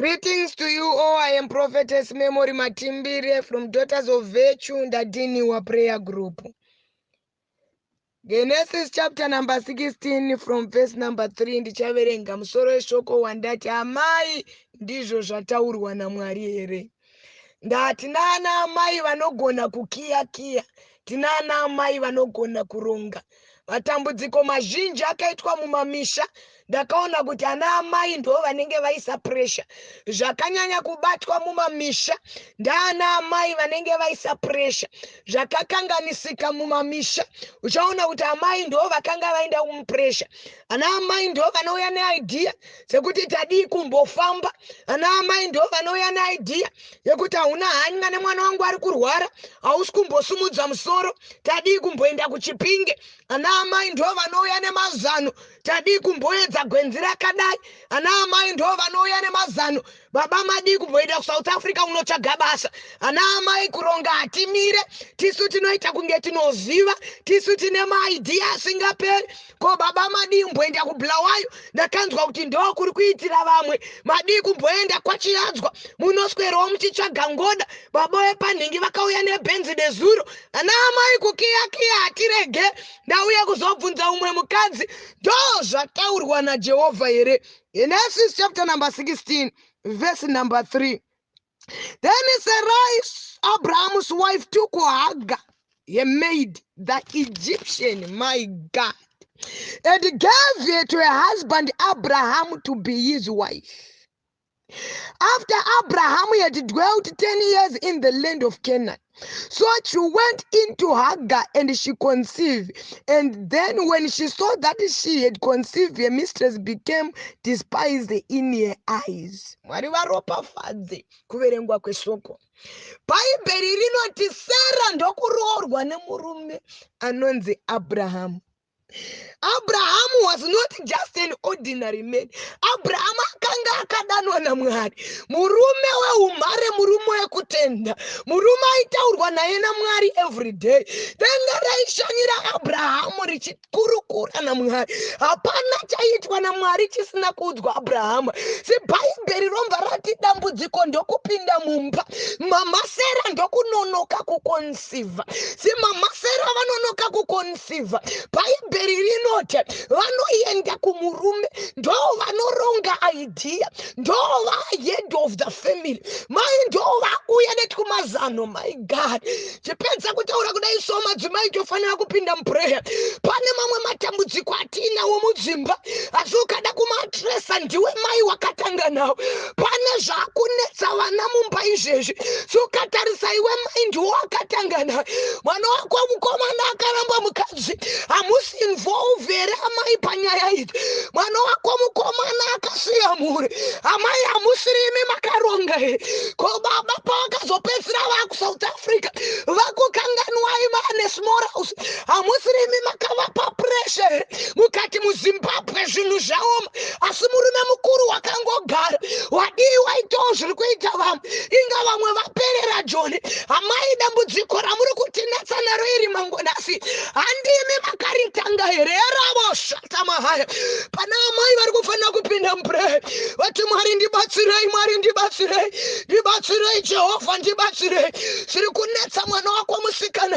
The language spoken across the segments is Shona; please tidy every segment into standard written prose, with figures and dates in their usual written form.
Greetings to you all. I am Prophetess Memory Matimbire from Daughters of Virtue Ndadiniwa Prayer Group. Genesis chapter number 16 from verse number 3 ndichaverenga musoro weshoko wandati amai ndizvo zvataurwa naMwari here. Ndati nana amai vanogona kukiya kiya, tinana amai vanogona kuronga. Matambudziko mazhinji akaitwa mumamisha ndakaona kuti ana amai ndo vanenge vaisa pressure. Zvakanyanya kubatwa mumamisha ndaana amai vanenge vaisa pressure. Zvakakanganisika mumamisha uchaona kuti amai ndo vakanga vaenda mupressure. Ana amai ndo vanouya neidea sekuti tadii kumbofamba. Ana amai ndo vanouya neidea yekuti hauna hanya nemwana wangu ari kurwara, hausi kumbosumudza musoro, tadii kumboenda kuChipinge. Ana amai ndo vanouya nemazano, tadii kumboedza gwenzi rakadai. Ana amai ndo vanouya nemazano, baba madii kumboenda kuSouth Africa unotsvaga basa. Ana amai kuronga hatimire, tisu tinoita kunge tinoziva, tisu tine maidea asingaperi. Ko baba madii kumboenda kuBulawayo, ndakanzwa kuti ndo kuri kuitira vamwe. Madii kumboenda kwaChiyadzwa, munoswerawo muchitsvaga ngoda. Baba vepanhingi vakauya nebhenzi nezuro. Ana amai kukiya kiya hatirege. Ndauya kuzobvunza umwe mukadzi, ndo zvataurwa naJehovha here? Genesis chapter number 16 verse number 3. Then Sarai, Abraham's wife, took Hagar, a maid, the Egyptian, my God, and gave her to her husband Abraham to be his wife. After Abraham had dwelt 10 years in the land of Canaan. So she went into Hagar and she conceived. And then when she saw that she had conceived, her mistress became despised in her eyes. Mwari varopafadze kuverengwa kweshoko. Bhaibheri rinoti Sara ndokuroorwa nemurume anonzi Abrahamu. Abraham was not just an ordinary man. Abraham akanga akadanwa naMwari, murume weumhare, murume wekutenda, murume aitaurwa naye naMwari every day. Denga raishanyira Abrahamu richikurukura naMwari. Hapana chaiitwa naMwari chisina kuudzwa Abrahamu. Sebhaibheri robva rati dambudziko ndokupinda mumba, mama Sara ndokunonoka kuconceiva. Semama Sara vanonoka kuconceiva, Bhaibheri rinoti vanoenda kumurume, ndo vanoronga idea, ndo vahead of the family. Mai ndo vakuuya netwumazano. My God, chipedza kutaura kudai so, madzimai tofanira kupinda muprayer. Pane mamwe matambudziko atiinawo mudzimba, asi ukada kumatresa ndiwe mai wakatanga nawo. Pane zvakunetsa vana mumba izvezvi, si ukatarisa iwe mai ndiwo wakatanga nawo. Mwana wako mukomana akaramba mukadzi, hamusi involve here amai panyaya idzi? Mwana wako mukomana akasiya mhuri, amai hamusirimi makaronga here? Ko baba pavakazopedzisira vakuSouth Africa vakukanganwai vane small house, hamusirimi makavapa pressure here mukati muZimbabwe zvinhu zvaoma, asi murume mukuru wakangogara wadii waitawo zviri kuita vamwe? Inga vamwe vaperera Joni. Amai, dambudziko ramuri kutinetsa naro iri mangonasi, handimi makaritanga here? Ravo shata mahaya. Pana amai vari kufanira kupinda muprayer, vati Mwari ndibatsirei, Mwari ndibatsirei, ndibatsirei Jehovha, ndibatsirei. Zviri kunetsa mwana wako musikana,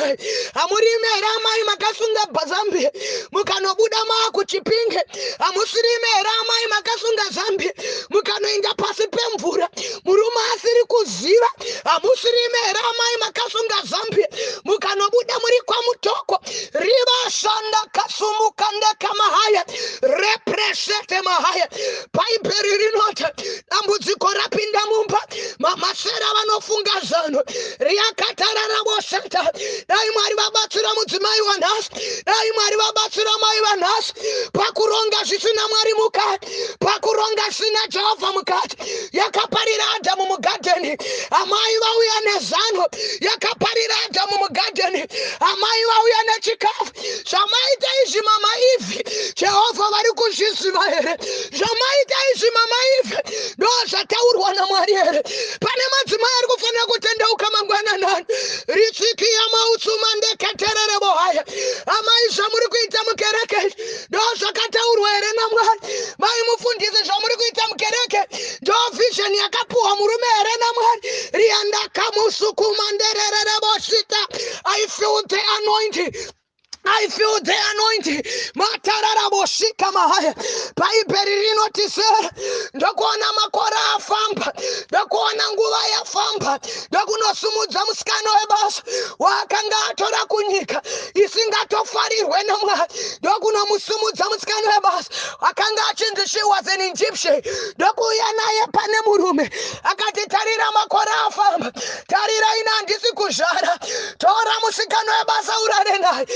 hamurimi here amai makasunga Zambia mukanobuda maakuChipinge? Hamusirimi here amai makasunga Zambia mukanoenda pasi pemvura murume asiri kuziva? Hamusirimi here amai makasunga Zambia mukanobuda muri kwaMutoko? Rivashanda kasumukanda mahaya represete mahaya. Bhaibheri rinoti dambudziko rapinda mumba, mama Sara vanofunga zano riakatararavoshata. Dai Mwari vabatsira mudzimai wanhasi, dai Mwari vabatsira mai vanhasi pakuronga zvisina Mwari mukati, pakuronga zvisina Jehovha mukati. Yakaparira Adhamu mugadheni, amai vauya nezano. Yakaparira Adhamu mugadheni, amai vauya nechikafu. Zvamaita izvi mama Ivhi, Jehovha vari kuzviziva here? Zvamaita izvi mama Ivhi, ndo zvataurwa naMwari here? Pane madzimai ari kufanira kutendeuka mangwananani. Ritsikiya mautsuma ndeketererebohaya. Amai, zvamuri kuita mukereke ndo zvakataurwa here naMwari? Mai mufundisi, zvamuri kuita mukereke ndo vision Vision yakapuhwa murume here naMwari? Riandakamusukumandererereboshita. I feel the anointing. I feel the anointing. Matararaboshika mahaya. Bhaibheri rinoti Sera ndokuona makore afamba, ndokuona nguva yafamba, ndokunosumudza musikana webasa waakanga atora kunyika isingatofarirwe naMwari, ndokunomusumudza musikana webasa akanga achinzi she was an Egyptian, ndokuuya naye pane murume akati, tarira makore afamba, tarira ina handisi kuzvara, tora musikana webasa urare naye.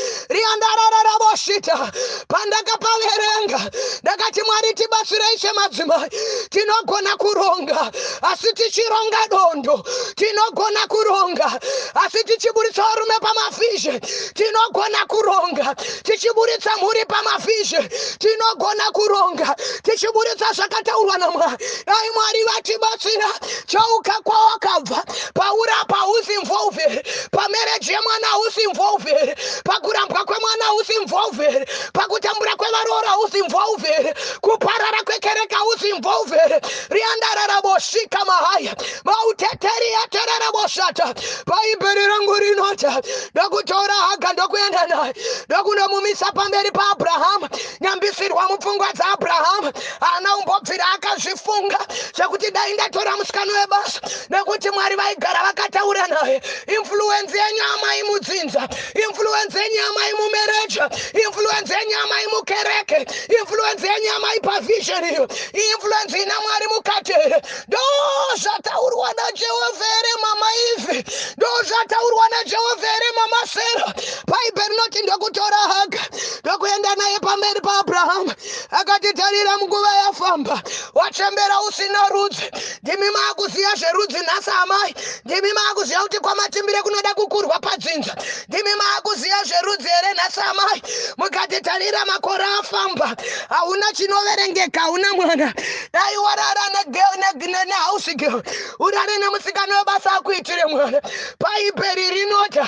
Riandarararaboshita. Pandakapaverenga ndakati, Mwari tibatsirei semadzimai. Tinogona kuronga asi tichironga dondo, tinogona kuronga asi tichiburitsa varume pamafishe, tinogona kuronga tichiburitsa mhuri pamafishe, tinogona kuronga tichiburitsa zvakataurwa naMwari. Dai Mwari vatibatsira. Chauka kwawakabva, paurapa hausi involved, pamarriage yemwana hausi involved, pakurambwa kwemwana hausi involved, pakutambura kwevaroora hausi involved, kuparara kwekereke hausi involved. Riandararaboshika mahaya mauteteriatereraboshata. Bhaibheri rangu rinota ndokutora Haga, ndokuenda naye, ndokunomumisa pamberi paAbhurahama. Nyambisirwa mupfungwa dzaAbhurahama, haana kumbobvira akazvifunga zvekuti dai ndatora musikana webasa, nekuti Mwari vaigara vakataura naye. Influence yenyama imudzinza, influence yenyama imumarriage, influence yenyama imukereke, influence yenyama ipavision, iyo influence ina Mwari mukati here? Ndo zvataurwa naJehovha here, mama Ivi? Ndo zvataurwa naJehovha here, mama Sera? Bhaibheri rinoti ndokutora Haga, ndokuenda naye pamberi paAbhurahama. Akati, tarira munguva yafamba, wachembera usina rudzi. Ndimi maakuziva zverudzi nhasi, amai. Ndimi maakuziva kuti kwamatimbire kunoda kukurwa padzinza. Ndimi maakuziva zverudzi here nhasi, amai? Mukati, tarira makore afamba, hauna chinoverengeka, hauna mwana. Dai warara nehouse girl, urare nemusikana webasa akuitire mwana. Bhaibheri rinota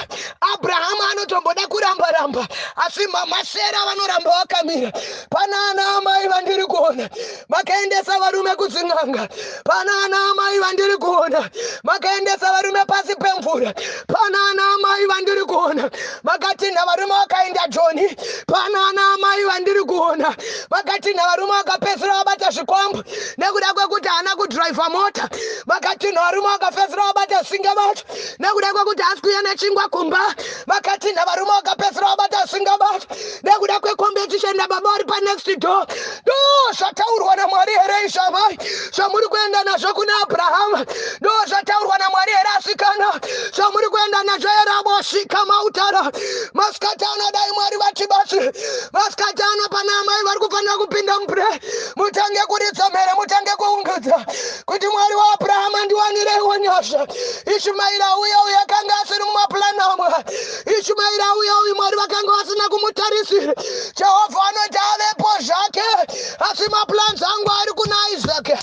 Abrahamu anotomboda kuramba-ramba, asi mama Sera vanoramba vakamira. Pana ana amai vandiri kuona makaendesa varume kudzin'anga, pana ana amai vandiri kuona makaendesa varume pasi pemvura, pana ana amai vandiri kuona makatinha varume vakaenda Joni, pana ana amai vandiri kuona vakatinha varume vakapedzisira vabata zvikwambo nekuda kwekuti haana kudhiraivha mota, vakatinha varume vakapedzisira vabata singa vacho nekuda kwekuti haasi kuuya nechingwa kumba, vakatinha varume vakapedzisira vabata singa vacho nekuda kwecompetition nababa vari panext door. Ndo zvataurwa naMwari here izvamai zvamuri kuenda nazvo kuna Abrahama? Ndo zvataurwa naMwari here, asikana, zvamuri kuenda nazvo here? Abosvika mautara masikati ano, dai Mwari vatibatsire. Masikati ano pana amai vari kufanira kupinda mupre, mutange kuridza mhere, mutange kuungudza kuti, Mwari waAbrahama, ndiwanireiwo nyasha. Ishumairi auya uyu akanga asiri mumaplani aMwari. Ishumairi auya uyu Mwari vakanga vasina kumutarisira. Jehovha anoti avepo zvake, asi maplans angu ari kuna Isaki.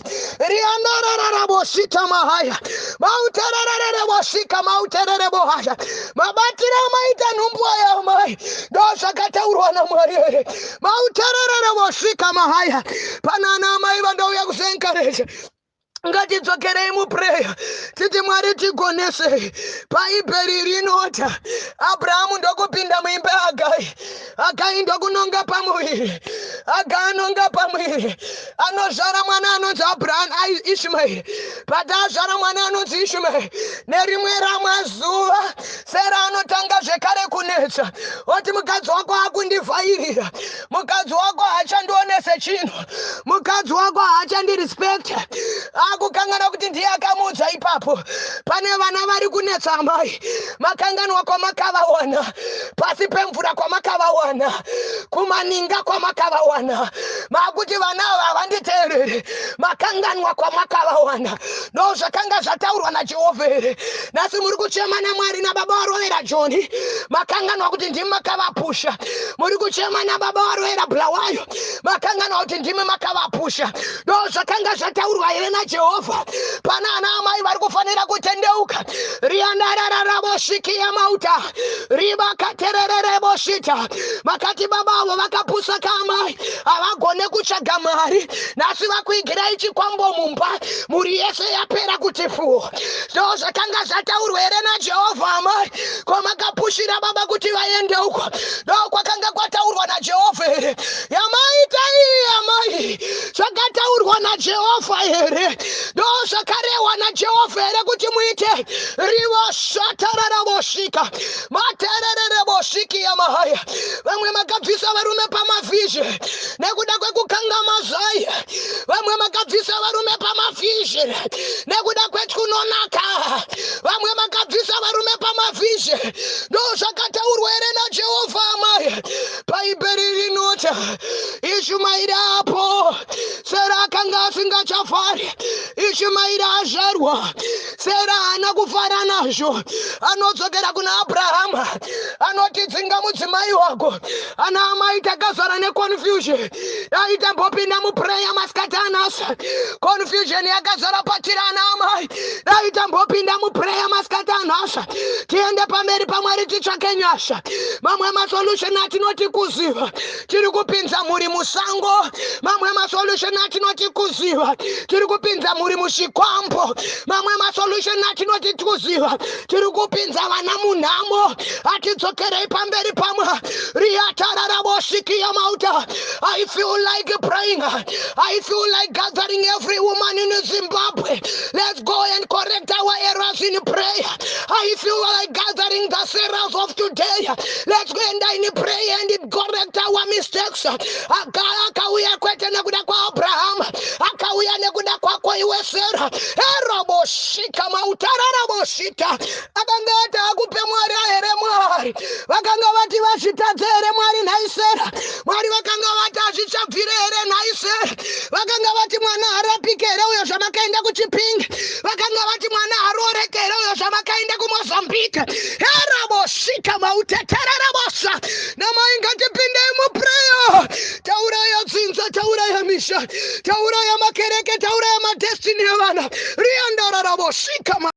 Riandarararabosita mahaya mauterererevosika mautererebohasha. Mabatiro amaita nhumbu yamai, ndo zvakataurwa naMwari here? Mauterererevosika mahaya. Pana ana amai vandouya kuzoencourage, ngatidzokerei muprayer, titi, Mwari tigonesei. Bhaibheri rinota Abrahamu ndokupinda muimba yaAgai. Agai ndokunonga pamuviri. Agai anonga pamuviri, anozvara mwana anonzi Abraham, Ishmaeri. Pati azvara mwana anonzi Ishmaeri, nerimwe ramazuva Sera anotanga zvekare kunetsa, oti, mukadzi wako akundivhairira, mukadzi wako haachandionese chinhu, mukadzi wako haachandirespekta. Akukangana kuti ndiye akamuudza ipapo. Pane vana vari kunetsa, amai, makanganwa kwamakavawana, pasi pemvura kwamakavawana, kumaninga kwamakavawana. Makuti vana ava havanditeerere, makanganwa kwamakavawana. Ndo zvakanga zvataurwa naJehovha here? Nhasi muri kuchema naMwari nababa varovera Joni, makanganwa kuti ndimi makavapusha. Muri kuchema nababa varovera Bulawayo, makanganwa kuti ndimi makavapusha. Ndo zvakanga zvataurwa here naJehovha? Pana ana amai vari kufanira kutendeuka. Rianda. Riandarararaboshikiya mauta rivakatererereboshita. Makati baba avo vakapusa kamai, havagone kutsvaga mari. Nhasi vakuigirai chikwambo mumba, mhuri yese yapera kuti fuo. Ndo zvakanga zvataurwa here naJehovha amai? Ko makapushira baba kuti vaende uko? Ndo kwakanga kwataurwa naJehovha here? Yamaita iyi amai, zvakataurwa naJehovha here? Ndo zvakarehwa naJehovha here kuti muite? Rivoshatararavoshika materererevosviki yamahaya. Vamwe makabvisa varume pamavhizhi nekuda kwekukanga mazai. Vamwe makabvisa varume pamavhizhi nekuda kwetunonaka. Vamwe makabvisa varume pamavhizhi. Ndo zvakataurwa here naJehovha amai? Bhaibheri rinoti Ishumairi apo Sera akanga asingachafari. Ishumairi azvarwa, Sera haana kufara nazvo. Anodzokera kuna Abrahama, anoti dzinga mudzimai wako. Ana amai takazara neconfusion. Dai tambopinda muprayer masikati anasi. Confusion yakazara patiri ana amai. Dai tambopinda muprayer masikati anasi. Tiende pamberi paMwari titsvake nyasha. Mamwe masolution atinoti kuziva, tiri kupinza mhuri musango. Mamwe masolution atinoti kuziva, tiri kupinza mhuri mushikwambo. Mamwe masolution atinoti kuziva, tiri kupinza vana munhamo. Atidzokerei pamberi pamwe riatararaboshikiya mauta. I feel like praying. I feel like gathering every woman in Zimbabwe. Let's go and correct our errors in prayer. I feel like gathering the Sarahs of today. Let's go and in prayer and correct our mistakes. Akauya kwete nekuda kwaAbraham, akauya nekuda kwako iwe Sarah. Eraboshika mautararaboshita. Akanga ati akupe Mwari here Mwari? Vakanga vati vazvitadze here Mwari nhai Sarah? Mwari vakanga vati hazvichabvire here nhai Sarah? Vakanga vati mwana harapike here uyo zvamakaenda kuChipinge? Vakanga vati mwana harooreke here uyo zvamakaenda kuMozambique? Eraboshika mautetererabosa. Namai ngatipindei muprayer. Tauraya dzinza, tauraya misha, tauraya makereke, tauraya madestiny evana. Riandararaboshika.